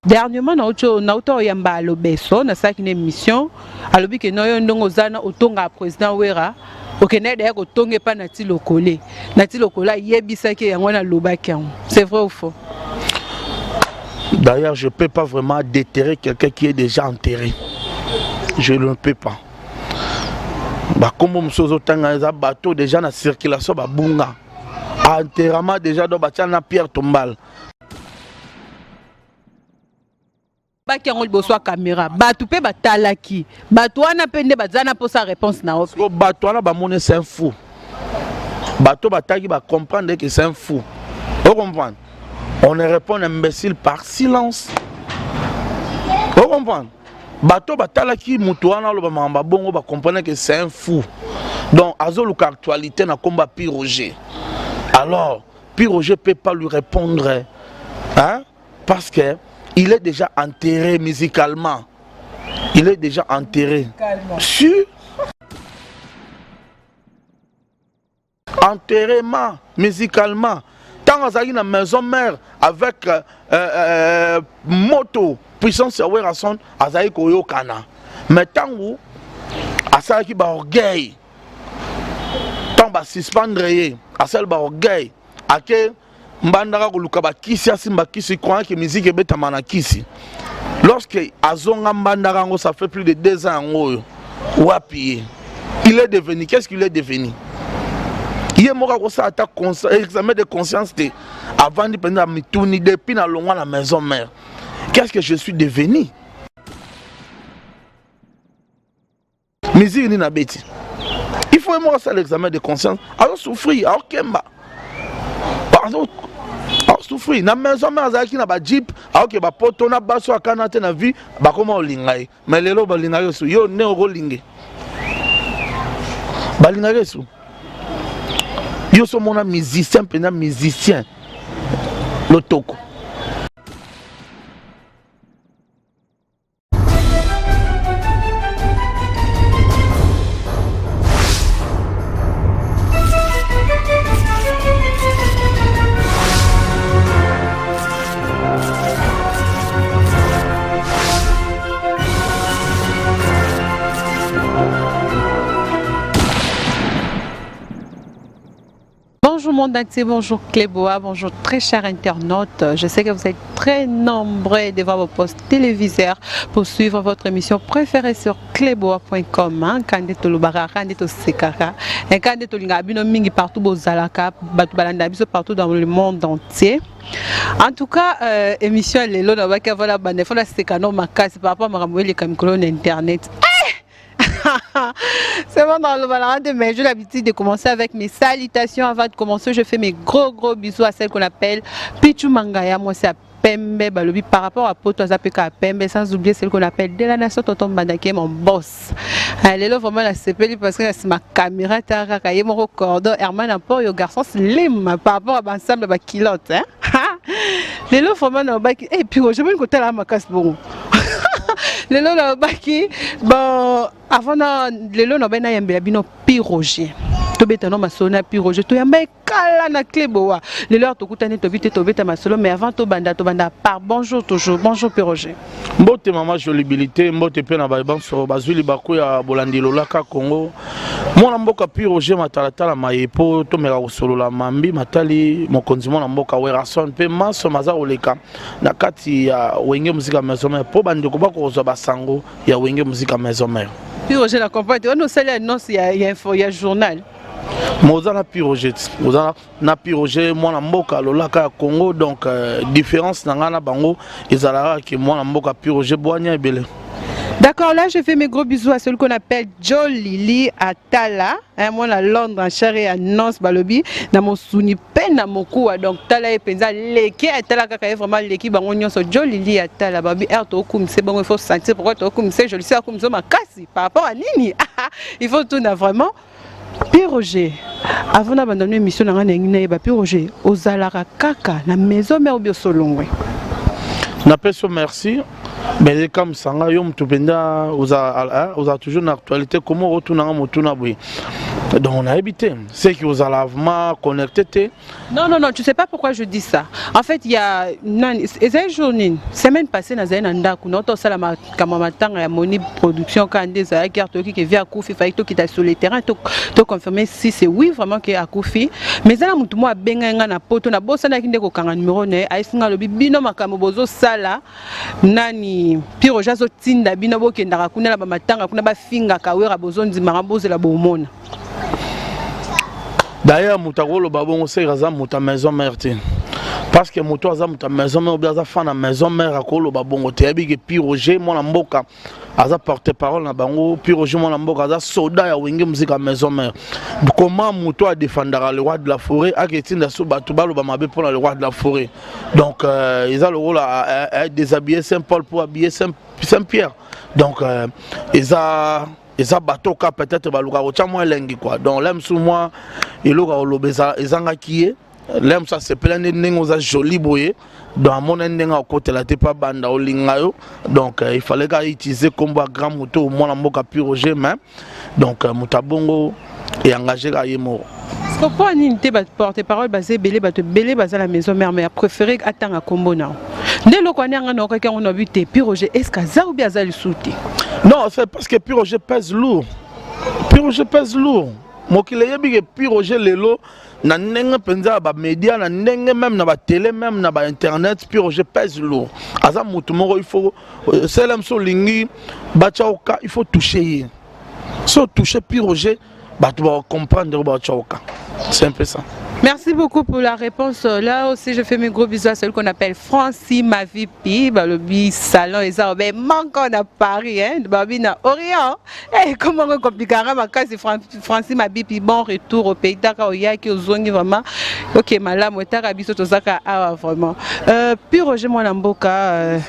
Dernièrement nauti nauta oyamba Lobeso nasalaki na émission alobi ke no yo ndongo oza na otongaka président Wera okendaki daya kotonga epa Nati Lokole Nati Lokole ayebisaki yango wana alobaki yango c'est vrai ou faux? D'ailleurs, je ne peux pas vraiment déterrer quelqu'un qui est déjà enterré. Je ne peux pas. bakombo mosusu ozotanga eza bato déjà na circulation babunga enterrement déjà do batia na pierre tombale baki yango liboso ya kamera bato mpe batalaki bato wana mpe nde baza na mposa réponse na yo bato wana bamoni c'est un fou bato bataki bacomprendre que c'est un fou ocomprendre on ne répond imbécile par silence ocomprendre bato batalaki moto wana aloba makambo bongo bacomprendre que c'est un fou donc azoluka actualité na komba pi roger alors pi roger peut pas lui répondre hein parce que il est déjà enterré musicalement il est déjà enterré sur enterrement musicalement ntango azalaki na maison mère avec euh, euh, moto puissance ya werrason azalaki koyokana mais ntango asalaki baorgueil ntango basuspendre ye asali baorgueil ake mbandaka koluka bakisi asimba kisi croyant que musique ebetama na kisi lorsque azonga mbandaka yango ça fait plus de deux ans yango oyo wapi ye il est devenu qu'est-ce qu'il est devenu ye moko akosala ata examen de conscience te avandi mpenza mituni depuis nalongwa na maison mère qu'est-ce que je suis devenu Musique nini abeti? Il faut moko asala examen de conscience. Azo souffrir, azo kemba. Azo souffrir. Na maison mère azalaki na ba jeep, aoke ba poto na baso akana te na vie, bakoma olinga ye. Mais lelo balinga ye su. Yo ne okolinge. Balinga ye su. Yo so mona musicien mpenza musicien. Lotoko. Bonjour monde entier, bonjour Cléboa, bonjour très chers internautes. Je sais que vous êtes très nombreux devant vos postes téléviseurs pour suivre votre émission préférée sur cléboa.com. Kande tolobaka, kande tosekaka, kande tolinga bino mingi partout bozalaka, batu balanda biso partout dans le monde entier. En tout cas, euh, émission lelo na baki voilà bande fola sekano makasi par rapport à makambo eleka mikolo na internet. Eh! C'est bon dans le Valorant, mais j'ai l'habitude de commencer avec mes salutations. Avant de commencer, je fais mes gros gros bisous à celle qu'on appelle Pichu Mangaya. Moi, c'est à Pembe Balobi par rapport à Poto Azapeka à Pembe, sans oublier celle qu'on appelle de la nation Tonton Bandake, mon boss. Allez, là, vraiment, la CPL, parce que c'est ma caméra, t'as mon cordon, Herman Emporio, garçon slim, par rapport à l'ensemble, ma culotte, hein. Lelo, vraiment, et puis, je vais me la macasse bon. Lelo nalobaki bon avant na lelo nalobai nayambela bino pi roger tobeta no masolo na pi roger toyamba ekala na clé boa lelo awa tokutani tobi te tobeta masolo mais avant tobanda tobanda par bonjour toujours bonjour pi roger mbote mama jolibilité mbote mpe na baye banso bazwi libaku ya bolandi lolaka congo mwana mboka pi roger matalatala maye mpo tomeka kosolola mambi matali mokonzi mwana mboka werrason mpe manso maza koleka na kati ya wenge musica maison mère mpo bandeko bakozwa basango ya wenge musica maison mère Pi Roger na comprendre wana osali annonce ya, ya info ya journal mais oza na Pi Roger oza na Pi Roger mwana mboka lolaka ya Congo donc euh, différence na ngai na bango ezalaka ke mwana mboka Pi Roger bwanya ebele D'accord, là je fais mes gros bisous à celui qu'on appelle Joe Lili Atala, hein, moi à Londres, en chair et annonce balobi, na mosuni pe na mokuwa donc tala ye penza leki atala kaka ye vraiment leki bango nyonso Joe Lili Atala babi air tokumise bango il faut sentir pourquoi tokumise je le sais akumise makasi par rapport à nini il faut tuna vraiment Pi Roger avant na banda émission na nga na ngi nayeba Pi Roger ozalaka kaka na maison mère obi osolongwe napesi yo merci mais ekamwisa nga yo moto mpenza ozala toujours na actualité komo otuna nga motuna boye Donc nayebi te seki ozala vraiment connecté te. Non, non, non, tu sais pas pourquoi je dis ça. En fait, il y a ezali jour nini, semaine passée, nazali na ndako, naotosala makambo matanga ya Moni Production. Ka nde ezalaki art, toyoki ke vieux akufi, fallait tokita sur le terrain toconfirmer si c'est oui vraiment ke akufi. Mais eza na motu moko abengai nga na Poto, nabosanaki nde kokanga numero na ye. Ayesi nga, alobi: "Bino makambo bozosala nani, Piroge azotinda bino bokendaka kuna na bamatanga kuna, bafingaka Wera, bozondimaka, bozela bomona." D'ailleurs, moto akoloba bongo seke aza moto ya maison mère te, parce que moto aza moto ya maison mère obi aza fan na maison mère akoloba bongo te. Yebi ke Piroge mwana mboka aza porte parole na bango. Piroge mwana mboka aza soda ya Wenge Musique ya maison mère. Comment moto adefendaka le roi de la forêt aketinda so bato baloba mabe mpona le roi de la forêt? Donc eza lokola déshabiller saint Paul pour habiller saint Pierre. Donc eza bato ka peut-être balukaka kotya mwa elengi quoi. Donc le mosusu mwa eloko ya koloba ezangaki ye. Le mosusu asepela nde ndenge oza joli boye, donc amona ndenge akotela te mpo abanda olinga yo. Donc il fallait ka utiliser nkombo ya grand moto mwana mboka Piroge. Mais donc moto abongo eengage kaka ye moko. Mpo nini te baporte parole baza ebele, bato ebele baza na maison mère, mais apréféré atanga nkombo na nde eloko wana? Yanga naokaki yango na bi te. Piroge, est ce que aza obi aza lisusu te? Non, c'est parce que Piroge pèse lourd. Piroge pèse lourd. Mokili eyebi ke Piroge lelo na ndenge mpenza ya bamédia, na ndenge même na batélé, même na bainternet, Piroge pèse lourd. Aza motu moko, il faut selem so olingi batya oka, il faut toucher ye. So otouche Piroge, bato bacomprendre, batya oka. C'est un peu ça. Merci beaucoup pour la réponse. Là aussi, je fais mes gros bisous à celui qu'on appelle Francis Mavipi. Balobi salon et ça, ben manque à Paris, hein. Babi na Orient. Eh, comment on compliquera ma case? Francis Mavipi, bon retour au pays. Taka oyaki ozongi vraiment. Ok, malamu taka biso tozaka awa vraiment. Puis Roger mwana mboka.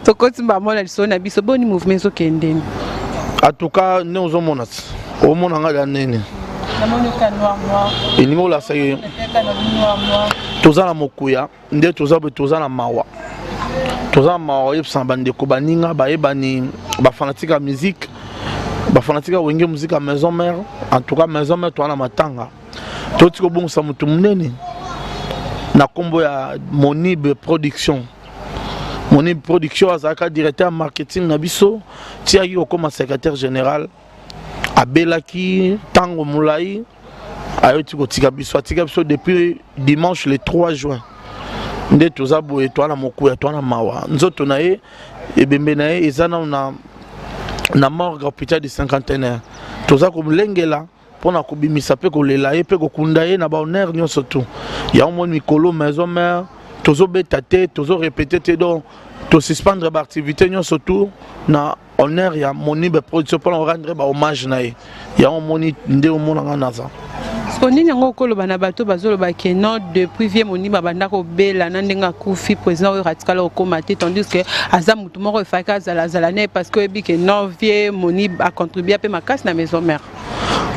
Tokoti mbamona liso na biso, boni mouvement ezokende? En tout cas, nde ozomona ti omona ngai ya nini, elingi olasa ye. Toza na mokuya nde toza boye, toza na mawa, toza na mawa. Oyebisana bandeko, baninga, bayebani, bafanatique ya musique, bafanatique ya Wenge Musique ya maison mère. En tout cas, maison mère toza na matanga, toti kobongisa motu monene na nkombo ya Monibe Production. Monibe Production azalaka directeur marketing na biso, tiaki kokóma secrétaire général. Abelaki ntango molai, ayoti kotika biso. Atika biso depuis dimanche le 3 juin. Nde toza boye, toza na mokuya, toza na mawa. Nzoto na ye, ebembe na ye eza nano na morgue, hôpital du Cinquantenaire. Toza kolengela mpona kobimisa mpe kolela ye mpe kokunda ye na bahonneur nyonso. Tu yango moni mikolo maison mère tozobeta te, tozorépéter te, donc tosuspendre baactivité nyonso tu na honneur ya Monibe Production mpona korendre bahommage na ye. Yango moni nde omonanga naza. Siko nini yango okoloba na bato bazoloba ke non, depuis vieux Monibe abanda kobela na ndenge akufi, président oyo atikala okóma te, tandis que aza motu moko efaki azala azala na ye, parce que oyebi ke non, vieux Monibe acontribue mpe makasi na maison mère?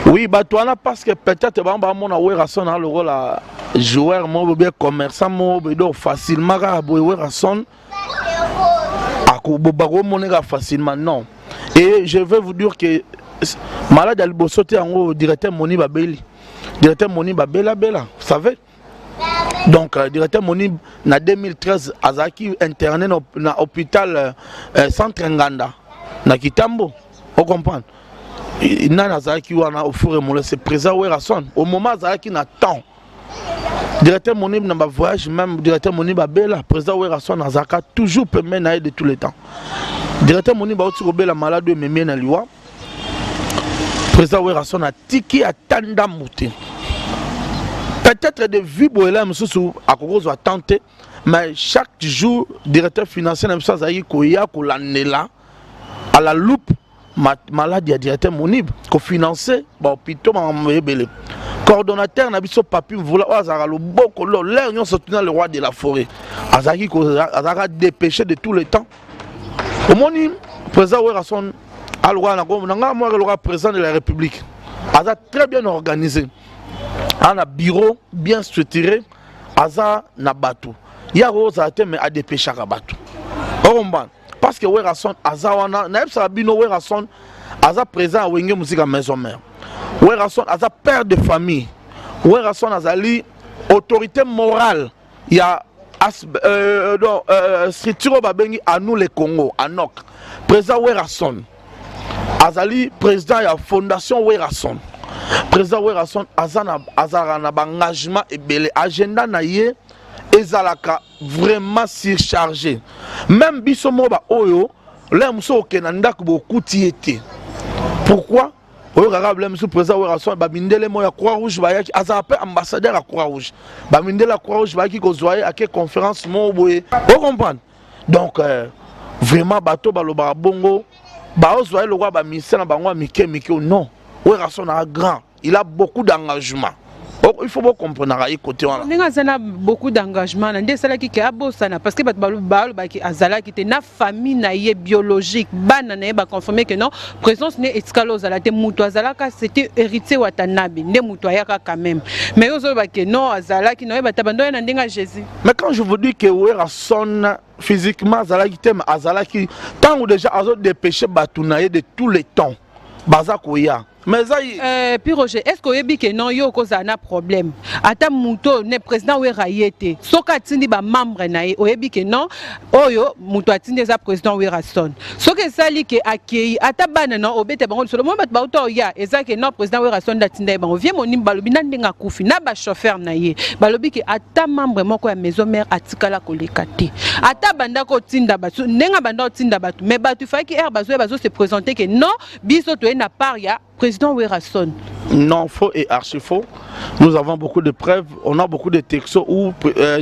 Oui, bato wana, parce que peut-être bango bamona Werason na lokola joueur moko bien, commerçant moko boye. Donc facilement kaka boye Werason bakomona kaka facilement. Non, et je vais vous dire que malade ya liboso te yango directeur Moni babeli. Directeur Moni babelabela, vous savez. Donc directeur Moni na 2013 azalaki interné na hôpital centre Nganda na Kitambo. Ocomprendre nani azalaki wana au fur et à mesure? C'est président Werason. Au moment azalaki na temps directeur Moni na bavoyage, même directeur Moni babela, président Werason azalaka toujours pembeni na ye de tous les temps. Directeur Moni bauti kobela, malade oyo ememi ye na liwa, président Werason atiki ata ndambu te. Peut-être de vie boyela mosusu akoki kozwa temps te, mais chaque jour directeur financier na biso azalaki koya kolandela à la loupe malade ya directeur Monib, kofinance bahôpitaux, makambo ebele. Coordonnateur na biso Papi Mvula oyo azalaka loboko lo l'air nyonso tuna le roi de la forêt, azalaki azalaka dépêché de tout le temps. Omoni président Werason alokola na ngai moko lokola président de la République, aza très bien organisé, aza na bureau bien structuré, aza na bato ye akozala te, mais adépêchaka bato, okombana, parce que Werason aza wana. Nayebisaka bino, Werason aza président ya Wenge Musique ya maison mère. Werrason aza père de famille. Werrason azali autorité morale ya as, non, structure oyo babengi à nous le Congo, ANOC. Président Werrason azali président ya fondation Werrason. Président Werrason azalaka na baengagement ebele, agenda na ye ezalaka vraiment surchargé. Même biso moko baoyo lere mosusu okende na ndako bokuti ye te. Pourquoi? Oyokaka bile mosusu président Werrason, bamindele moko ya Croix Rouge bayaki, azala mpe ambassadeur ya Croix Rouge, bamindele ya Croix Rouge bayaki kozwa ye, ake conférence moko boye, ocomprendre. Donc vraiment bato balobaka bongo, baozwa ye lokola baministère na bango ya mike mike. Non, Werrason aza grand, il a beaucoup d'engagement, il faut bocomprendaka ye côté wana. Ndenge aza na beaucoup d'engagement na nde esalaki ke abosana, parce que bato balobaki azalaki te na famille na ye biologique. Bana na ye baconfirme ke non, présence ne etikala ozala te. Moto azalaka, c'était Héritier Watanabe nde moto ayaka quand même. Mais yo ozoloba ke non, azalaki na ye, bato bando ye na ndenge ya Jésus. Mais quand je vous dis que Werrason physiquement azalaki te, mais azalaki ntango déjà azodépêche bato na ye de tous les temps baza koya, mais eza Puis Roger, est ce que oyebi ke non, yo okozala na problème ata moto ne président Wera ye te, soki atindi bamembre na ye, oyebi ke non, oyo moto atindi eza président Werrason. Soki esali ke akei, ata bana na obeta bango lisolo moi, bato bauta oya, eza ke non, président Werrason nde atinda ye. Bango vie monimi balobi na ndenge akufi na bachauffeur na ye, balobi ke ata membre moko ya maison mère atikala koleka te. Ata banda kotinda bato, ndenge banda kotinda bato, mais bato ifaki ere bazoya, bazose présenter ke non, biso toye na part ya président Werrason. Non, faux et archi faux. Nous avons beaucoup de preuves, on a beaucoup de textos où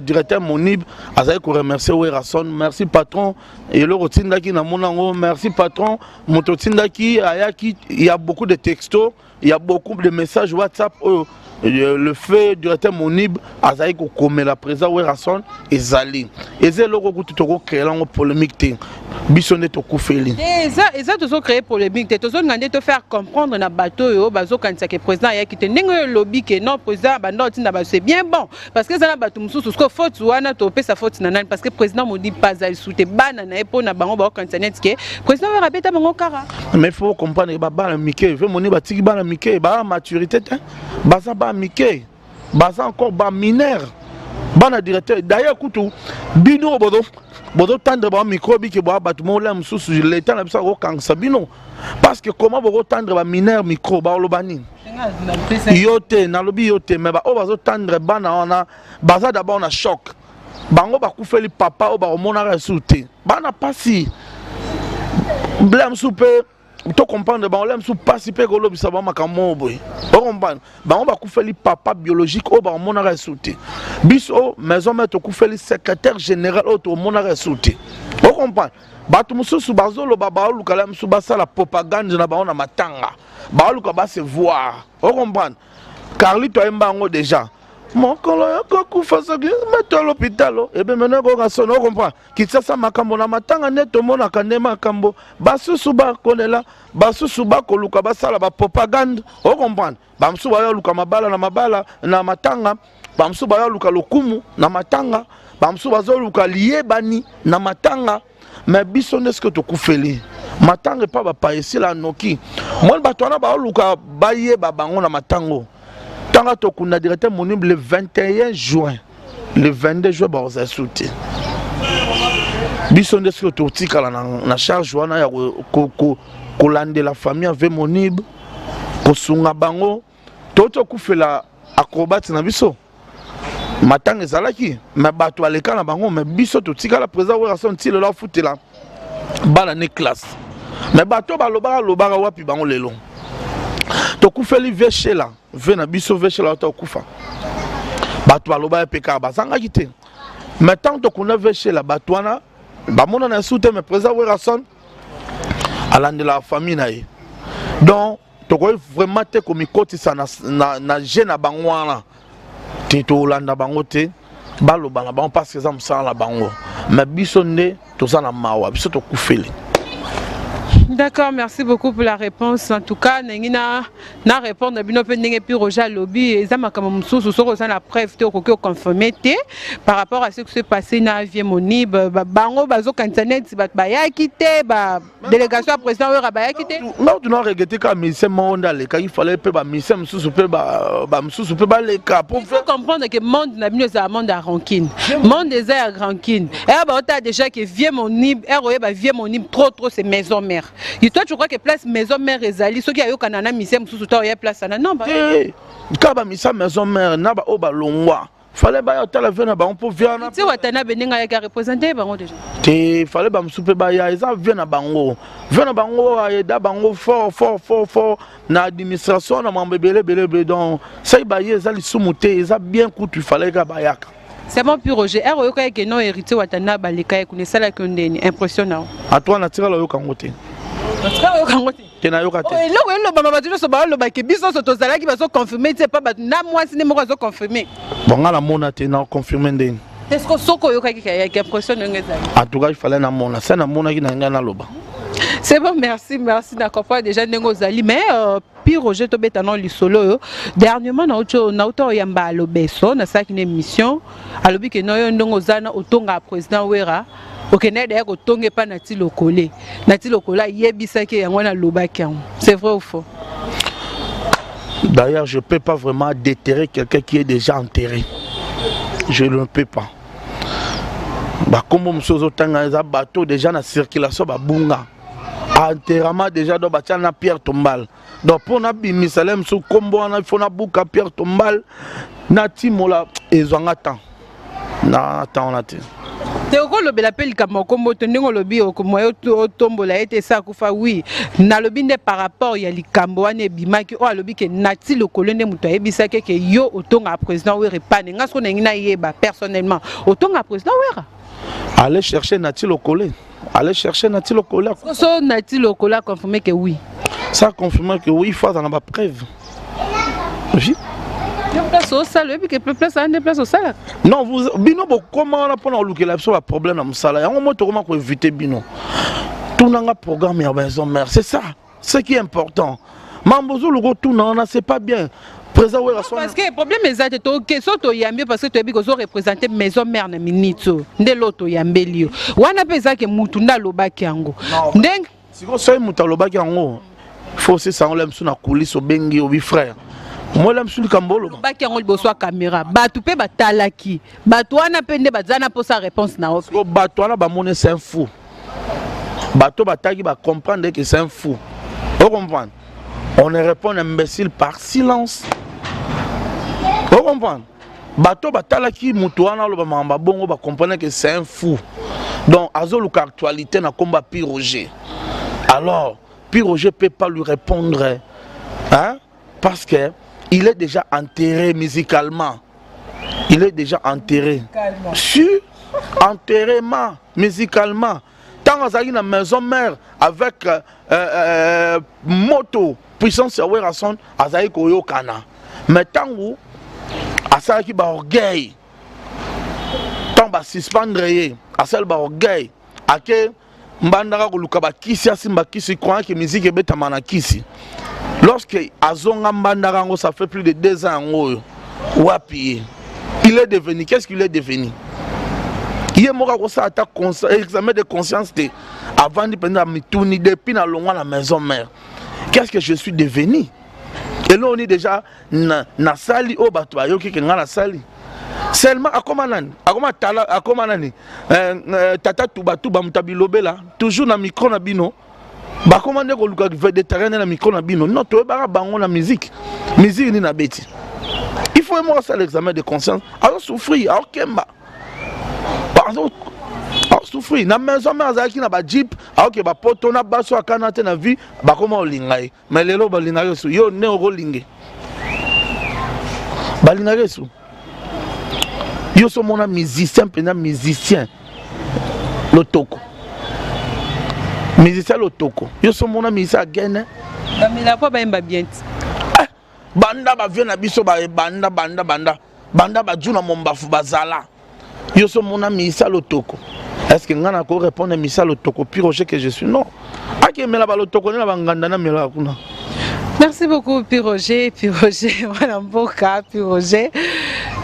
directeur Monib azali koremercier Werrason. Merci patron, eloko otindaki na monango, merci patron, moto otindaki ayaki. Il y a beaucoup de textos, il y a beaucoup de messages WhatsApp oyo le fait directeur Monib azali kokomela président Werrason. Ezali eza eloko kutu tokocréela yango polémique te, biso nde tokufeli. Eza tozocréer polémique te, tozolinga nde tofaire comprendre na bato oyo bazokanisaka président ayaki te. Ndenge oyo elobi ke non, président banda otinda bato, c'est bien bon, parce que eza na bato mosusu. Siko faute wana topesa faute na nani? Parce que président Monib mpe azali su te, bana na ye mpo na bango baokanisa neti ke président oyo abeta bango kara. Mais il faut comprendre, babana mike ve moni batiki bana mike baa maturité te, baza bana mike, baza encore bamineur, bana directeur. D'ailleurs kutu bino bozotendre bango micro, bike boya bato mola mosusu, leta na biso akokangisa bino, parce que comment bokotendre bamineur micro? Baoloba nini? Yo te, nalobi yo te, mais baoyo bazotendre bana wana baza d'abord na choc. Bango bakufeli papa oyo bakomonaka esu te, bana pasi bla mosusu mpe tocomprendre bango, la mosusu pasi mpe kolobisa bango makambo moko boye, ocomprendre. Bango bakufeli papa biologique oyo bakomonaka esu te. Biso maison mère tokufeli secrétaire général oyo tokomonaka esu te, ocomprendre. Bato mosusu bazoloba, baoluka la mosusu basala propagande na bango na matanga, baoluka base voir, ocomprendre. Carlito ayemba yango déjà: mokolo yokokufa soki meto ya l'hôpital ebemene ekoka soni, ocomprendre. Kinshasa makambo na matanga nde tomonaka nde makambo, basusu bakolela, basusu bakoluka basala bapropagande, ocomprendre. Bamosusu bayoluka mabala na mabala na matanga, bamosusu bayoluka lokumu na matanga, bamosusu bazoluka liyebani na matanga. Mais biso nde soki tokufeli matanga epa bapaya esila noki, moni bato wana baoluka bayeba bango na matango. Ntango tokunda directeur Monib le 21 juin, le 22 juin bakozala su te. Biso nde soki totikala na charge wana ya kolandela famille ave Monib, kosunga bango. To tokufela acrobate na biso, matanga ezalaki, me bato baleka na bango, me biso totikala. Président Werrason ti lelo afutela bana ne classe, me bato balobaka lobaka wapi bango lelo? Tokufeli ve Shela, ve na biso ve Shela ota okufa, bato balobaka mpe kaka bazangaki te. Mais ntango tokunda ve Shela, bato wana bamonana esu te, mais président Werrason alandelaka famille na ye. Donc tokoki vraiment te komikotisa na jeu na bango wana te, tolanda bango te, baloba na bango parce que eza mosala na bango. Mais biso nde toza na mawa, biso tokufeli. D'accord, merci beaucoup pour la réponse. En tout cas, ndenge na répondre bino mpe ndenge Pi Roger alobi, eza makambo mosusu, soki oza na preuve te, okoki oconfirme te. Par rapport à ce qui s'est passé na vieux Monib, bango bazokanisa neti bato bayaki te, ba délégation ya président Wera bayaki te. Nga tuna regretter kaka musicien moko nde alekaki. Fallait mpe bamusicien mosusu mpe, bamosusu mpe baleka. Il faut comprendre que monde na bino ezala monde ya rancune, monde eza ya rancune. Ere baotala déjà que vieux Monib, ere oyeba vieux Monib trop trop, c'est maison mère. Et toi, tu crois que place maison mère ezali, soki ayokana na musicien mosusu ta oya place ana? Non. Te, kaka bamisa maison mère na baoyo balongwa, fallait baya otala vieux na bango, mpo vieux wana Ti Watanabe ndenge ayaki areprésente bango déjà. Te, fallait bamosusu mpe baya. Eza vieux na bango, vieux na bango ayeda bango fort, fort, fort, fort na administration, na mambo ebele ebele ebele. Donc soki baye, eza lisumu te, eza bien. Kutu fallait kaka bayaka. C'est bon, Pi Roger. Ere oyokaki ke non, Héritier Watanabe aleka ye kuna, esalaki yo ndeni, impression na yo? Atwa natikala oyoka yango te. Otikala oyoka yango te? Te, nayoka te. Eloko elobama, bato nyonso baolobake, biso nyonso tozalaki, bazoconfirme ti epa bato na mwasi nde moko azoconfirme. Bon, nga namona te, na confirme ndeni? Est ce que soki oyokaki kayaki, impression ndenge ezali? En tout cas, il fallait namona se namonaki na ngai naloba. C'est bon, merci, merci. Na comprendre déjà ndenge ozali. Mais Pi Roger, tobeta no lisolo oyo. Dernièrement nauta oyamba alobeso, nasalaki na émission, alobi ke no, yo ndenge oza na otonga président Wera, okende daya kotonga epa Nati Lokole. Nati Lokole ayebisaki yango wana, alobaki yango. C'est vrai ou faux? D'ailleurs, je peux pas vraiment déterrer quelqu'un qui est déjà enterré. Je ne peux pas. Bakombo mosusu ozotanga eza bato déjà na circulation, babunga enterrement déjà, donc batia na pierre tombale. Donc mpo nabimisa le mosusu kombo wana, il faut nabuka pierre tombale, natimola, ezwanga temps na temps wana te. Te, okolobela mpe likambo ya kombo te. Ndenge olobi moye otombola ye te, esa akufa. Oui, nalobi nde par rapport ya likambo wana ebimaki, oyo alobi ke Nati Lokolo nde moto ayebisaki ke yo otongaka président Wera epane. Nga soko ndenge nayeba personnellement, otongaka président Wera? Allez chercher Nati Lokole, allez chercher Nati Lokole. So Nati Lokole aconfirme ke oui? Ça confirme que oui, il faut azala na bapreuve, oui. Place osala, oyebi ke place wana nde place osalaka. Non, vous, bino bokoma wana mpona kolukela biso baproblème na mosala yango. Mo tokoma koéviter bino. Tunanga programme ya maison mère, c'est ça ce qui est important. Mambo ozoluka otuna wana, c'est pas bien. Président Wera. Parce que problème eza te, toke so toyambi parce que toyebi kozo représenter maison mère na minute oyo. Nde lo toyambeli yo wana mpe eza ke mutu nde alobaki yango ndenge. Sikoyo soki moto alobaki yango, faut osisa yango. Le mosusu na coulisse obengi, obi: "Frère, mola mosusu likambo oloba." Alobaki yango liboso ya caméra, bato mpe batalaki. Bato wana mpe nde baza na mposa réponse na yo. Sikoyo bato wana bamoni c'est un fou. Bato bataki bacomprendre que c'est un fou. Ocomprendre, on ne répond imbécile par silence. Ocomprendre, bato batalaki moto wana aloba makambo bongo, bacomprendre que c'est un fou. Donc azoluka actualité na komba Pi Roger. Alors Pi Roger peut pas lui répondre, hein? Parce que il est déjà enterré musicalement, il est déjà enterré sur enterrement musicalement. Ntango azalaki na maison mère avec moto puissance ya Werason, azalaki koyokana. Mais ntango asalaki baorgueil, ntango basuspendre ye, asali baorgueil, ake mbandaka koluka bakisi, asimba kisi, croyant que musique ebetama na kisi. Lorsque azonga mbandaka yango, ça fait plus de 2 ans yango oyo, wapi ye? Il est devenu, qu'est-ce qu'il est devenu? Ye moko akosala ata examen de conscience te. Avandi mpenza, mituni: "Depuis nalongwa na maison mère, qu'est-ce que je suis devenu? Eloko nini déjà nasali oyo bato bayoki ke ngai nasali?" Seulement akoma nani, akoma tala, akoma nani, tata tubatuba, moto abilobela toujours na micro na bino. Bakoma nde koluka végétarien nde na micro na bino. Non, toyebaka bango na musique. Musique nini abeti? Il faut ye moko asala examen de conscience. Azosouffrir, aokemba, azosouffrir. Na maison mère azalaki na bajeep, aoke bapoto na baso, akana te na vie. Bakoma olinga ye, mais lelo balingaka esu yo nde okolinge, balingaka esu yo. So omona musicien mpenza, musicien lotoko, musicien lotoko, yo so omona musicien agene. Bamela po bayemba bien ti. Banda bavieux na biso, banda banda banda banda baju na mombafu bazala, yo so omona musicien lotoko. Est ce que ngai nako répondre musicien lotoko, Pi Roger que je suis? Non. Akemela balotoko nde na banganda na melaka kuna. Merci beaucoup Piroger, Piroger, mwana mboka, Piroger.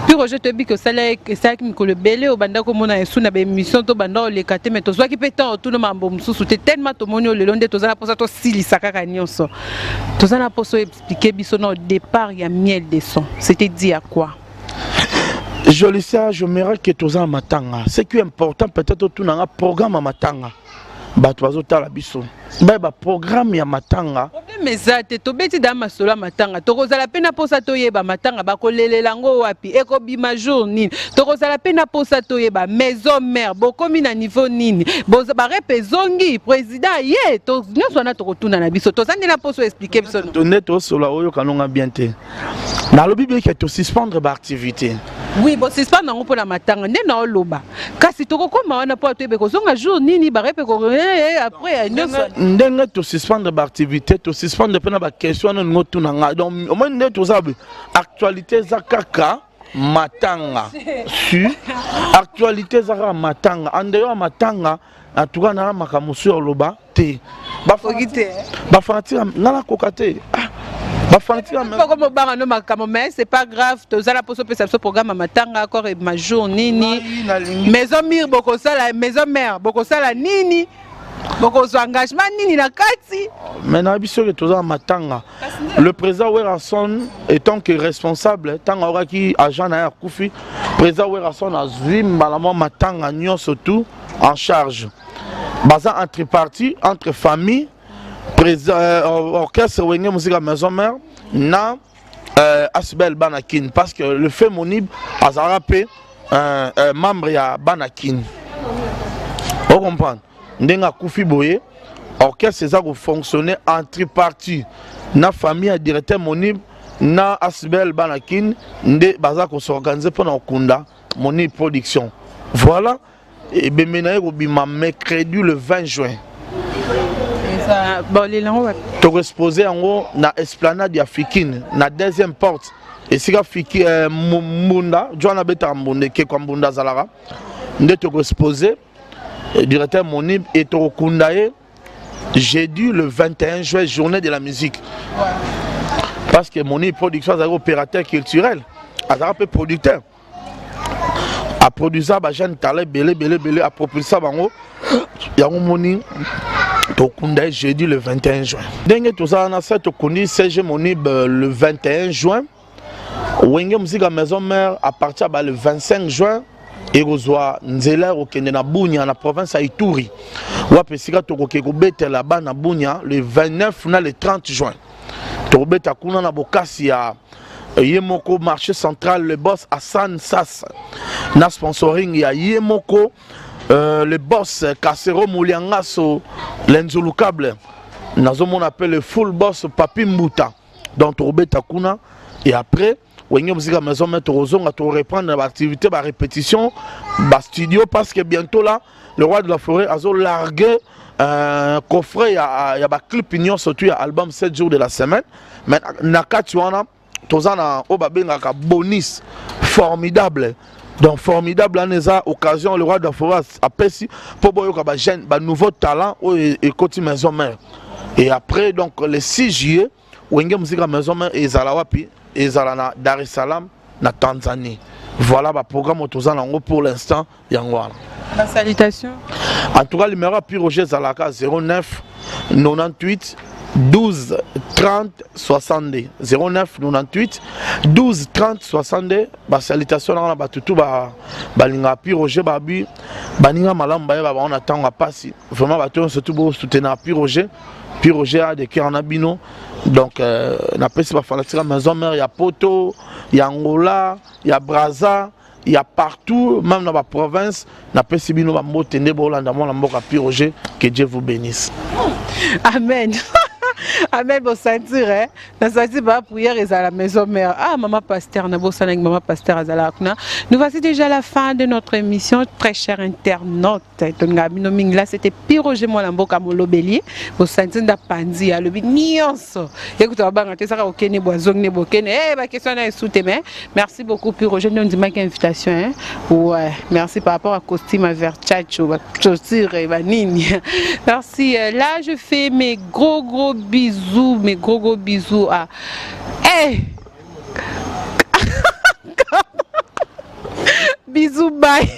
Piroger toyebi ke osalaki mikolo ebele obanda komona esu na baémission to banda oleka te, mais tozwaki mpe temps otuna mambo mosusu te, tellement tomoni oyo lelo nde toza na mposa tosilisa kaka nyonso. Toza na mposa oexpliquer biso na départ ya Miel de Son. C'était dit à quoi? Jolicia, je me que toza na matanga. Ce qui est important, peut-être otunanga programme ya matanga. Bato bazotala biso bayeba programme ya matanga. Problème eza te, tobeti da masolo ya matanga. Tokozala mpe na mposa toyeba matanga bakolelela yango wapi, ekobima jour nini. Tokozala mpe na mposa toyeba Maison Mère bokomi na niveau nini, barepe ezongi, président ye, nyonso wana tokotuna na biso. Toza nde na mposa oexpliquer biso. Nde tosola oyoka nonga bien te. Nalobi bien ke tosuspendre baactivité. Oui, bosuspendre yango mpona matanga nde na oloba, kasi tokokóma wana mpo toyebe kozonga jour nini, barepe après nyonso. Ndenge tosuspendre baactivité, tosuspendre mpe na baquestion wana olingo otuna nga. Donc omoni nde toza, actualité eza kaka matanga. Su actualité eza kaka matanga. Andeyo ya matanga, en tout cas naa makambo mosusu ya oloba te. Okoki te. Bafanatique nga nakoka te. Ah, bafanatique. Poko mobanga no makambo, mais c'est pas grave. Tozala mposo opesa biso programme ya matanga, accord ma jour nini, Maison Mère bokosala, Maison Mère bokosala nini, bokozwa engagement nini na kati. Mais nayebi soki toza na matanga, le président Werrason étant que responsable, ntango ayokaki agent na ye akufi, président Werrason azwi mbala mwa matanga nyonso tout en charge. Baza entre partie, entre famille, président, orchestre Wenge Musica Maison Mère na ASBL Bana Kin, parce que le fait Monib azalaka mpe membre ya Bana Kin. Ocomprendre ndenge akufi boye, orchestre eza kofonctionner entre partie na famille ya directeur Monib na ASBL Bana Kin, nde baza kos'organiser mpona kokunda Monib Production. Voilà, ebembe na ye kobima mercredi le 20 juin. Bolela yango wapi? Tokoexposer yango na esplanade ya Fikine, na deuxième porte, esika fiki mbunda jwana abetaka mbunda, ekeko ya mbunda azalaka. Nde tokoexposer directeur Monib e tokokunda ye jeudi le 21 juin, journée de la musique, parce que Monib Production azalaki opérateur culturel, azalaka mpe producteur, aproduisa bajeune talent ebele ebele ebele, apropulsa bango. Yango moni tokunda ye jeudi le 21 juin. Ndenge tozala na sa, tokundi CG Monib le 21 juin, Wenge Musica Maison Mère à partir ya ba le 25 juin ekozwa nzela, ekokende na Bunia, na province ya Ituri, wapi esika tokoke kobetela bana Bunia le 29 na le 30 juin. Tokobeta kuna na bokasi ya ye moko marché central, le boss Hassan Sas, na sponsoring ya ye moko le boss Kasero Moliangaso Lenzulukable. Nazomona mpe le full boss Papi Mbuta. Donc tokobeta kuna et après Wenge Musica Maison Mère tokozonga, toreprendre na baactivité, barépétition, bastudio, parce que bientôt là le roi de la forêt azo largué coffret ya baclip nyonso tu ya album 7 jours de la semaine. Mais na kati wana toza na oyo babengaka bonus formidable. Donc formidable wana eza occasion le roi de la forêt apesi mpo boyoka bajeune, banouveau talent oyo ekoti Maison Mère. Et après, donc le 6 juillet, Wenge Musica Maison Mère ezala wapi? Ezala na Dar es Salaam, na Tanzanie. Voilà baprogramme oyo toza nango pour l'instant, yango wana. Basalutation. En tout cas, numéro ya Piroger ezalaka 09 98 12 30 62, 09 98 12 30 62. Basalutation nanga na bato tu balingaka Piroger, babi baninga malamu, bayeba bango na ntango ya pasi. Vraiment, bato nyonso tu bosoutenir Piroger, Piroger a de cœur na bino. Donc napesi bafanatique ya Maison Mère, ya Poto, ya Angola, ya Braza, ya partout, même na baprovince, napesi bino bambote nde bolanda mwana mboka Piroger. Que Dieu vous bénisse. Amen. Amen, bosentir, eh? Na sentir ba prière ezala maison mère. Ah, maman pasteur, na bosanaki maman pasteur azala kuna. Nous voici déjà à la fin de notre émission, très cher internaute. Tolinga bino mingi. Là, c'était Piroger Mwana Mboka Molobeli. Bosentir nda panzi alobi nyonso. Écoute, banga te saka okene boazongi ne bokene. Eh, ba question na esute mais merci beaucoup Piroger nous ndimaki invitation hein. Ouais, merci par rapport à costume à Versace, ba chaussures et ba nini. Merci. Là, je fais mes gros gros bisous, mes gros gros bisous à Hey! Bisous, bye.